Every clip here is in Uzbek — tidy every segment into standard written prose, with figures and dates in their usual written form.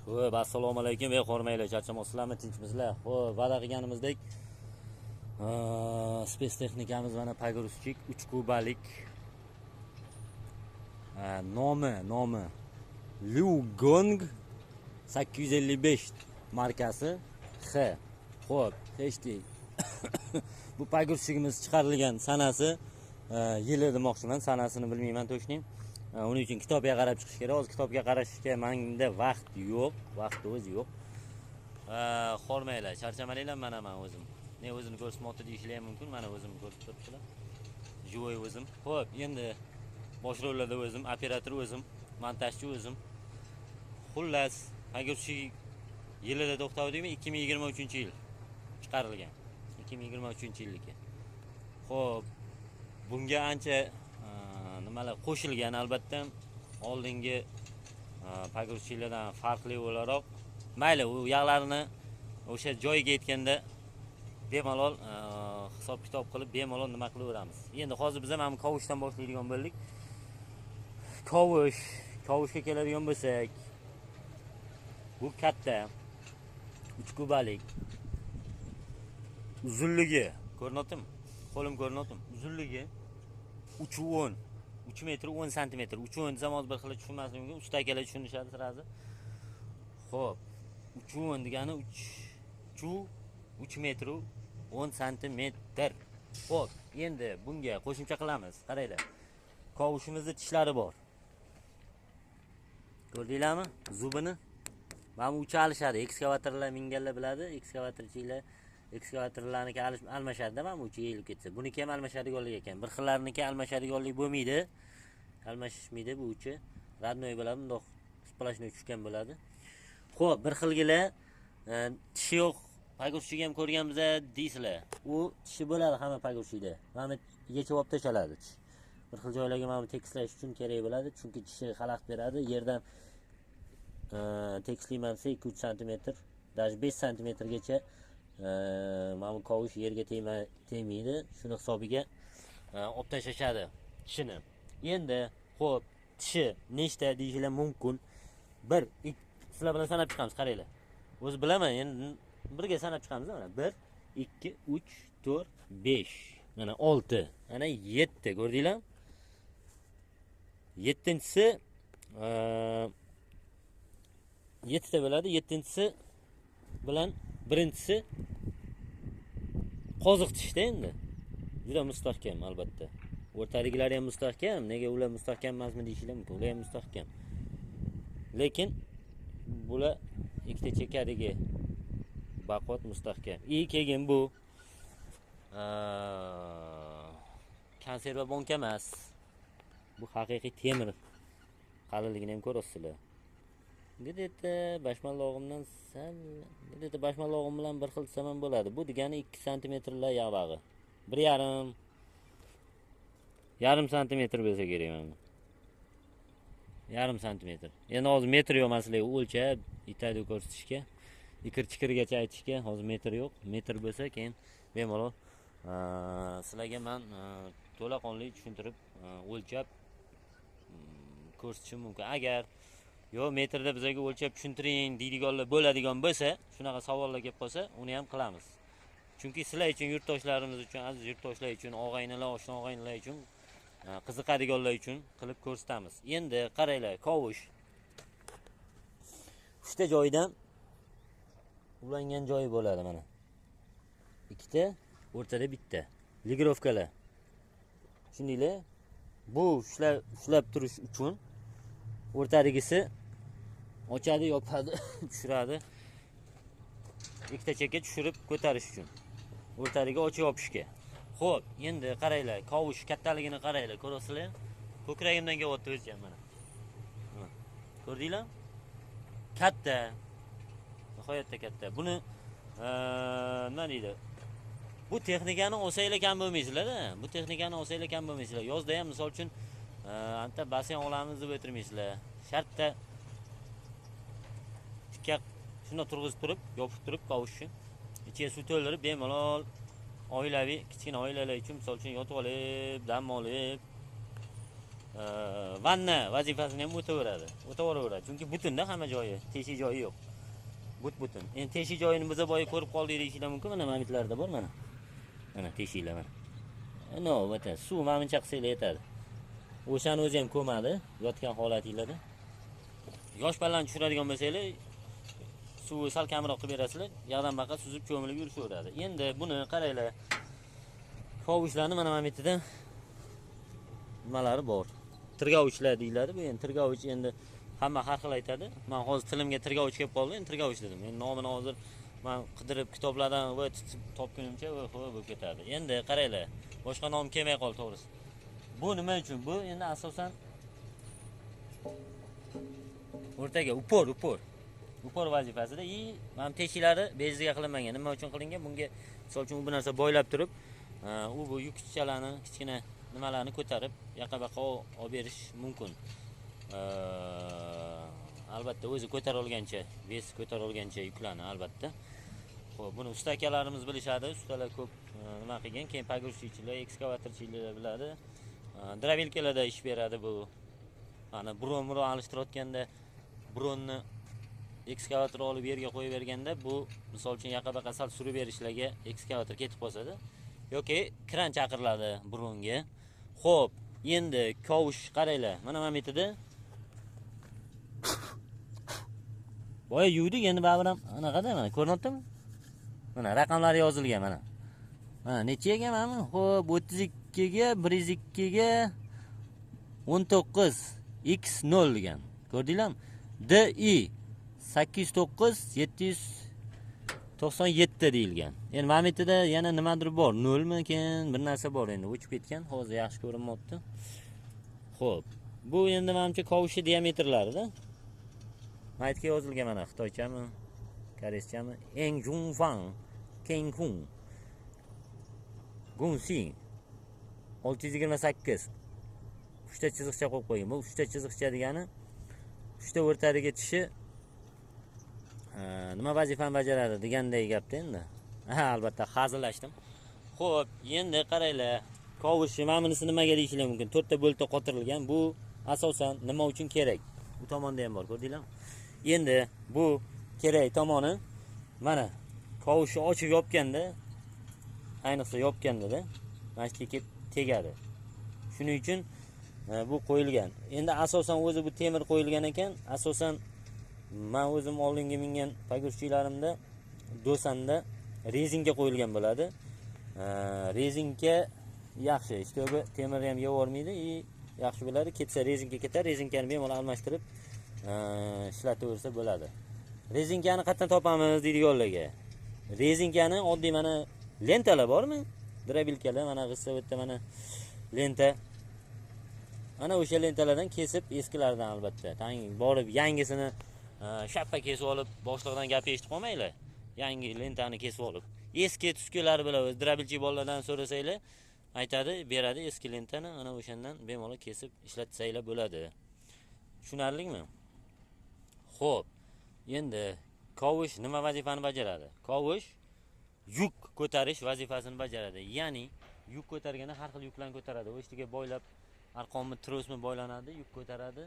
Xo'p, assalomu alaykum, ey hormanglar, charchamasizlarmi, tinchmisizlar? Xo'p, va'da qilganimizdek, spets texnikamiz mana погрузчик 3 kubalik. Nomi Liugong 855 markasi X. Xo'p, eshitdik. Bu погрузчик imiz chiqarilgan sanasi, yili demoqchiman, sanasini bilmayman точно. Uning uchun kitobga qarab chiqish kerak. Hozir kitobga qarashga menda vaqt yo'q, vaqt o'zi yo'q. Hormanglar, charchamaninglar, mana man o'zim. Ne o'zini ko'rsatmoqchi deyishlar ham mumkin, mana o'zimni ko'rib turibsizlar. Живой o'zim. Xo'p, endi bosh rollarda o'zim, operator o'zim, montajchi o'zim. Xullas, agar shu yilida to'xtavdikmi, 2023-yil chiqarilgan. 2023-yilniki. Xo'p, bunga ancha nimalar qo'shilgan albatta, oldingi погрузчик lardan farqli o'laroq. Mayli, u yoqlarini o'sha joyiga yetganda bemalol hisob kitob qilib, bemalol nima qilaveramiz. Endi hozir biz ham mana bu kovushdan boshlaydigan bo'ldik. Kovushga keladigan bo'lsak, bu katta 3 kubalik. Uzunligi ko'rinyaptimi? Qo'lim ko'rinyaptimi? Uzunligi 3.10, 3 metr 10 santimetr. 3.10 desam hozir bir xil tushunmasligi mumkin. Usta akalar tushunishadi сразу. Xo'p, 3.10 degani 3 3 metr 10 santimetr. Xo'p, endi bunga qo'shimcha qilamiz. Qaranglar. Kovushimizni tishlari bor. Ko'rdinglarmi? Зуб ini. Mana bu uchi alishadi. Ekskavatorlar minganlar biladi. Ekskavatorchilar ekskavatorlarniki almashadi-da, mana bu uchi yeyilib ketsa. Buniki ham almashadiganlik ekan. Bir xillarniki almashadiganlik bo'lmaydi. Almashishmaydi bu uchi. Родной bo'ladi, bundoq сплошной tushgan bo'ladi. Xo'p, bir xilgilar tishi yo'q погрузчик ham ko'rganmiz deysizlar. U tishi bo'ladi hamma погрузчик da. Mana yechib olib tashaladi tish. Bir xil joylarga mana bu tekislash uchun kerak bo'ladi, chunki tishi xalaqit beradi. Yerdan tekislayman desa 2-3 santimetr, даже 5 santimetrgacha mana bu kovush yerga tegmaydi. Shuni hisobiga olib tashlashadi tishini. Endi, xo'p, tishi nechta deyishinglar mumkin. 1 2, sizlar bilan sanab chiqamiz, qaranglar. O'zi bilaman, endi birga sanab chiqamiz mana. 1 2 3 4 5. Mana 6. Mana 7 ko'rdinglar? Yettinchisi yettita bo'ladi. Yettinchisi bilan birinchisi qoziq tishda endi. Juda mustahkam albatta. O'rtadagilari ham mustahkam. Nega ular mustahkam emasmi deyishinglar mumkin. Ular ham mustahkam. Lekin bular ikkita chekkadagi baquvvat, mustahkam. И keyin bu konserva banka emas. Bu haqiqiy temir. Qalinligini ham ko'rasizlar. Где-то bashmallog'imdan sal, где-то bashmallog'im bilan bir xil desam ham bo'ladi. Bu degani 2 santimetrlar yog'og'i. 1,5 yarim santimetr bo'lsa kerak mana. Yarim santimetr. Endi hozir metr yo'q, man sizlarga o'lchab itadi ko'rsatishga, ikir chikirgacha aytishga hozir metr yo'q. Metr bo'lsa keyin bemalol sizlarga man to'laqonli tushuntirib, o'lchab ko'rsatishim mumkin. Agar yo'q, metrda bizga o'lchab tushuntiring deydiganlar bo'ladigan bo'lsa, shunaqa savollar kelib qolsa, uni ham qilamiz. Chunki sizlar uchun, yurtdoshlarimiz uchun, aziz yurtdoshlar uchun, og'aynilar, oshna og'aynilar uchun, qiziqadiganlar uchun qilib ko'rsatamiz. Endi qaranglar, kovush uchta joyidan ulangan joyi bo'ladi mana. Ikkita, o'rtada bitta. Регулировка lar. Tushundinglar? Bu ushlab turish uchun o'rtadagisi ochadi, yopadi, tushiradi. Ikkita chekka tushirib ko'tarish uchun. O'rtadagi ochib yopishga. Xo'p, endi qaranglar, kovush kattaligini qaranglar, ko'rasizlar? Ko'kragimdan kelyapti o'zi ham mana. Mana. Ko'rdinglar? Katta. Nihoyatda katta. Buni nima deydi? Bu texnikani olsanglar kam bo'lmaysizlar-da. Bu texnikani olsanglar kam bo'lmaysizlar. Yozda ham misol uchun anta basseyn olamiz deb o'tirmaysizlar. Shartta tikka shunday turg'izib turib, yopib turib kovushni ichiga suv to'ldirib bemalol oilaviy kichkina oilalar uchun misol uchun yotib olib, dam olib Vanna vazifasini ham o'taveradi. O'taveraveradi. Chunki butunda hamma joyi, teshik joyi yo'q. Butun. Endi teshik joyini biza boya ko'rib qoldik deyishinglar mumkin. Mana mamitlarda bor mana. Mana teshiklar mana. No, o'ta suv mamincha qilsanglar yetadi. O'shani o'zi ham ko'madi yotgan holatinglarda. Yosh bolalarni tushiradigan bo'lsanglar, suvi sal kamroq qilib berasizlar, yoqdan baqa suzib cho'milib yurishaveradi. Endi buni qaranglar. Kovushlarni mana bu yerda nimalari bor. Tirgovichlar deyiladi. Bu endi tirgovich, endi hamma har xil aytadi. Men hozir tilimga tirgovich kelib qoldi, endi tirgovich dedim. Endi nomini hozir men qidirib kitoblardan va topgunimcha bo'lib ketadi. Endi qaranglar, boshqa nom kelmay qoldi to'g'risi. Bu nima uchun? Bu endi asosan o'rtaga upor vazifasida. Mana teshiklari bejiga qilinmagan. Nima uchun qilingan? Bunga misol uchun bu narsa boylab turib, u bu yukchalarni, kichkina nimalarni ko'tarib yoqa-baqa olib berish mumkin. Albatta o'zi ko'tara olgancha, ves ko'tara olgancha yuklarni albatta. Xo'p, buni usta akalarimiz bilishadi. Ustalar ko'p nima qilgan, keyin pogrushchilar, ekskavatorchilar biladi. Drabilkalarda ish beradi bu. Mana bron alishtirayotganda bronni ekskavator olib yerga qo'yib berganda bu misol uchun yoqa-baqa sal surib berishlarga ekskavator ketib qolsa-da, yoki kran chaqiriladi bronga. Xo'p, endi kovush qaranglar. Mana bu yerda boya yuvdik, endi baribir ham anaqada mana ko'rinyaptimi? Mana raqamlari yozilgan mana. Mana nechaga mana bu? Xo'p, 32 ga 102 ga 19 X0 degan. Ko'rdinglarmi? DI 809 797 deyilgan. Endi mana bu yerda yana nimadir bor. 0 mikin, bir narsa bor endi o'chib ketgan. Hozir yaxshi ko'rinmayapti. Xo'p, bu endi menimcha kovushi diametrlarida. Maytga yozilgan mana xitoychami, koreyschami? Eng Jungfang, Kengkung, Gungsi 628. 3 ta chiziqcha qo'yib qo'ygan. Bu 3 ta chiziqcha degani 3 ta o'rtadagi tishi nima vazifani bajaradi deganday gapda endi. Ha, albatta hazillashdim. Xo'p, endi qaranglar, kovushi mana bunisi nimaga deyishinglar mumkin? 4 ta bo'lta qotirilgan. Bu asosan nima uchun kerak? Bu tomonda ham bor, ko'rdinglarmi? Endi bu kerak tomoni mana kovushni ochib yopganda, ayniqsa yopganda-da, mana shu kelib tegadi. Shuning uchun bu qo'yilgan. Endi asosan o'zi bu temir qo'yilgan ekan. Asosan men o'zim oldingi mingan pogrushchilarimda do'sanda rezinka qo'yilgan bo'ladi. Rezinka yaxshi, ichki temir ham yevormaydi, yaxshi bo'ladi. Ketsa rezinka ketar, rezinkani bemalol almashtirib ishlataversa bo'ladi. Rezinkani qayerdan topamiz deydiganlarga. Rezinkani oddiy mana lentalar bormi? Drabilkalar mana g'issa bu yerda mana lenta. Mana o'sha lentalardan kesib, eskilardan albatta. Borib yangisini shappa kesib olib, boshliqdan gap eshitib qolmanglar. Yangi lentani kesib olib, eski tuskilari bilan o'z drabilchi bolalardan so'rasanglar, aytadi, beradi eski lentani, ana o'shandan bemalol kesib ishlatsanglar bo'ladi. Tushunarlimi? Xo'p, endi kovush nima vazifani bajaradi? Kovush yuk ko'tarish vazifasini bajaradi. Ya'ni yuk ko'targanda har xil yuklarni ko'taradi. O'shiga boylab arqonmi, trosmi boylanadi, yuk ko'taradi.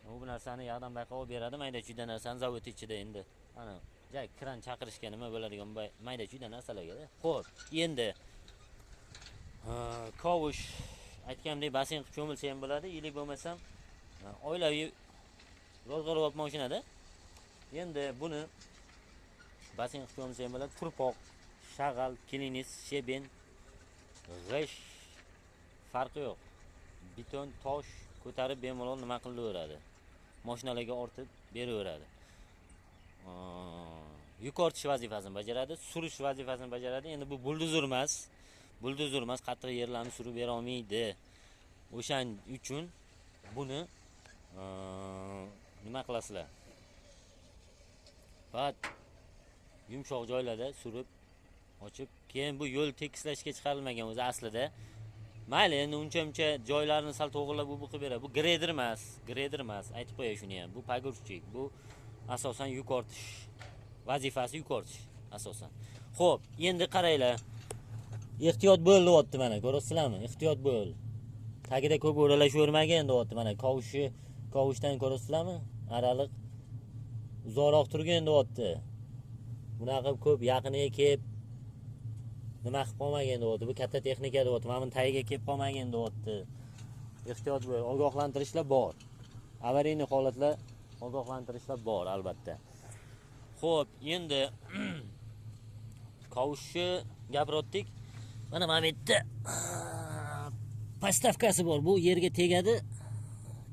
U narsani yoqdan buyoqqa olib beradi, mayda-chuyda narsani zavod ichida endi. Ana, jay kran chaqirishga nima bo'ladigan mayda-chuyda narsalarga. Xo'p, endi kovush aytganimdek basseyn qilib cho'milsa ham bo'ladi, ilik bo'lmasam oilaviy ro'zg'or mashinada. Endi buni basseyn qilib cho'milsa ham bo'ladi. Turpoq, shag'al, kilinis, sheben, g'ish farqi yo'q. Beton, tosh ko'tarib bemalol nima qilaveradi. Mashinalarga ortib beraveradi. Yuk ortish vazifasini bajaradi, surish vazifasini bajaradi. Endi bu buldozer emas. Buldozer emas, qattiq yerlarni surib bera olmaydi. O'shan uchun buni nima qilasizlar? Faqat yumshoq joylarda surib ochib, keyin bu yo'l tekislashga chiqarilmagan o'zi aslida. Mayli, endi uncha-muncha joylarni sal to'g'rilab bu qilib beradi. Bu greyder emas, greyder emas, aytib qo'yay shuni ham. Bu pogrushchik, bu asosan yuk ortish vazifasi, yuk ortish asosan. Xo'p, endi qaranglar. Ehtiyot bo'l deyapti mana, ko'rasizlarmi? Ehtiyot bo'l. Tagida ko'p o'ralashavermagin deyapti. Mana kovushdan ko'rasizlarmi? Araliq uzoqroq turgin deyapti. Bunaqa ko'p yaqiniga kelib nima qilib qolmagin deyapti. Bu katta texnika deyapti. Mana buni tagiga kelib qolmagin deyapti. Ehtiyot bo'l, ogohlantirishlar bor. Avariyniy holatlar ogohlantirishlar bor albatta. Xo'p, endi kovushni gapirdik. Mana bu yerda postavkasi bor. Bu yerga tegadi,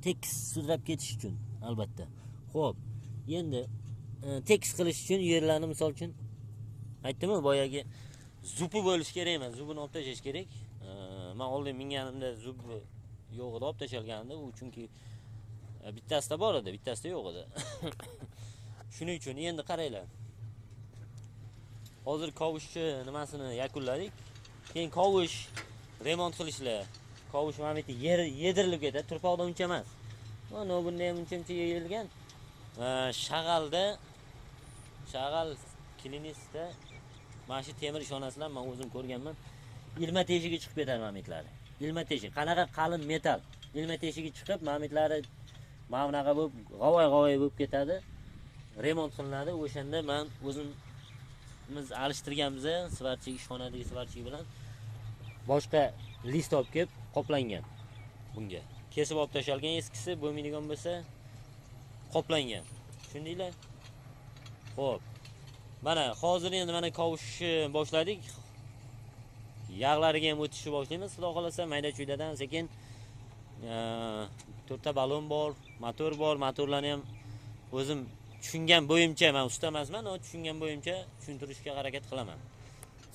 tekis sudrab ketish uchun albatta. Xo'p, endi tekis qilish uchun yerlarni misol uchun aytdimmi, boyagi зуб i bo'lishi kerak emas, зуб ini olib tashlash kerak. Men oldin minganimda зуб i yo'q edi, olib tashalgandi. U chunki bittasida bor edi, bittasida yo'q edi. Shuning uchun endi qaranglar. Hozir kovushni nimasini yakunladik. Keyin kovush remont qilishlar. Kovush mana bu yerda yer yedirilib ketadi, turpoqda uncha emas. Mana bunda ham uncha-muncha yerilgan. Shag'alda, shag'al klinisda mana shu temir ishonasizlar, men o'zim ko'rganman. Ilma teshigi chiqib ketadi mamitlari. Ilma teshik, qanaqa qalin metal. Ilma teshigi chiqib, mamitlari mana bunaqa bo'lib, g'avoy-g'avoy bo'lib ketadi. Remont qilinadi. O'shanda men o'zimiz alishtirganmiz, сварщик ishxonadagi сварщик bilan boshqa list olib kelib qoplangan bunga. Kesib olib tashalgan eskisi bo'lmaydigan bo'lsa qoplangan. Tushundinglar? Xo'p. Mana hozir endi mana kovushni boshladik. Yog'lariga ham o'tishni boshlaymiz. Xudo xolasa mayda chuydadan sekin to'rtta balon bor, motor bor. Motorlarni ham o'zim tushungan bo'yimcha, men usta emasman, ammo tushungan bo'yimcha tushuntirishga harakat qilaman.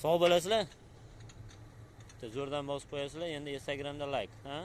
Sog' bo'lasizlar. Bitta zo'rdan bosib qo'yasizlar. Endi Instagramda like, ha?